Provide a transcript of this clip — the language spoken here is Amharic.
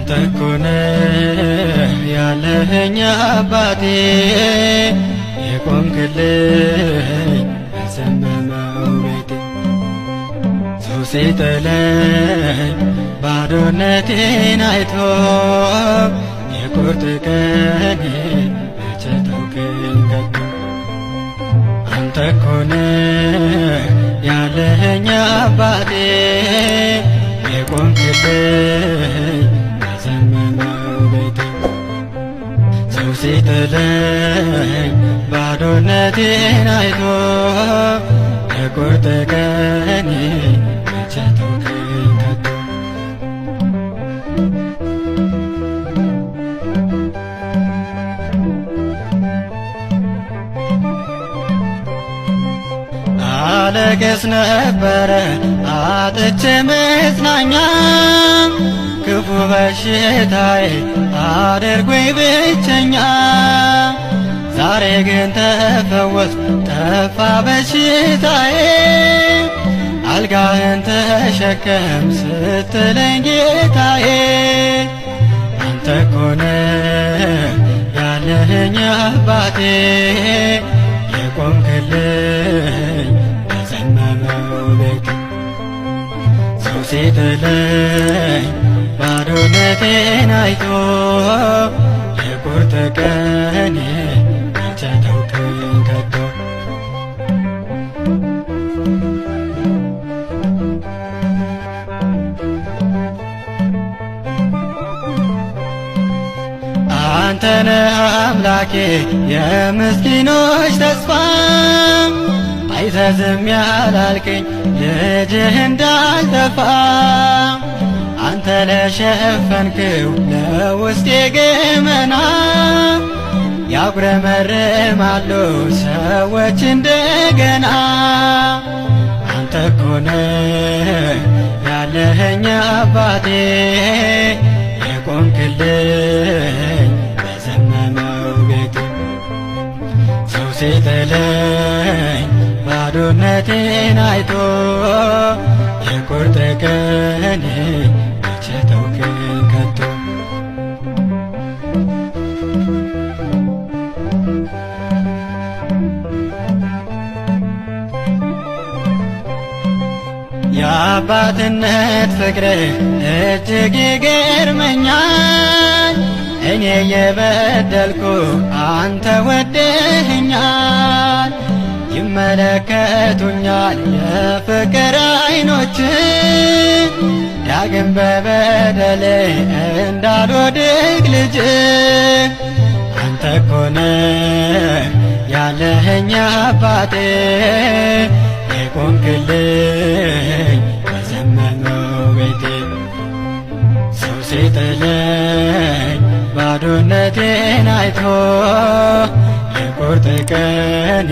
አንተ እኮ ነህ ያለኸኝ አባቴ፣ የቆምክልኝ በዘመመው ቤቴ። ሰው ሲጥለኝ ባዶነቴን አይቶ፣ የቁርጥ ቀን መቼ ተውከኝ ከቶ? አንተ እኮ ነህ ያለኸኝ አባቴ፣ የቆምክልኝ በዘመመው ቤቴ። ሰው ሲጥለኝ ባዶነቴን አይቶ፣ የቁርጥ ቀን መቼ ተውከኝ ከቶ? አለቅስ ነበረ አጥቼ መጽናኛ፣ ክፉ በሽታዬ አድርጎኝ ብቸኛ። ዛሬ ግን ተፈወስኩ፣ ጠፋ በሽታዬ፣ አልጋህን ተሸከም ስትለኝ ጌታዬ። አንተ እኮ ነህ ያለኸኝ አባቴ፣ የቆምክልኝ በዘመመው ቤቴ። ሰው ሲጥለኝ ባዶነቴን አይቶ፣ የቁርጥ ቀን መቼ ተውከኝ ከቶ? አንተ ነህ አምላኬ የምስኪኖች ተስፋ፣ አይተህ ዝም ያላልከኝ ልጅህ እንዳልጠፋ። አንተ ለሸፈንክው ለውስጤ ገመና፣ ያጉረመርማሉ ሰዎች እንደገና። አንተ እኮ ነህ ያለኸኝ አባቴ፣ የቆምክልኝ በዘመመው ቤቴ። ሰው ሲጥለኝ ባዶነቴን አይቶ፣ የቁርጥ ቀን መቼ ተውከኝ ከቶ? የአባትነት ፍቅርህ እጅግ ይገርመኛል። እኔ የበደልኩ አንተ ወደኸኛል። ይመለከቱኛል የፍቅር አይኖች፣ ዳግም በበደሌ እንዳልወድቅ ልጅ። አንተ እኮ ነህ ያለኸኝ አባቴ፣ የቆምክልኝ በዘመመው ቤቴ። ሰው ሲጥለኝ ባዶነቴን አይቶ፣ የቁርጥ ቀን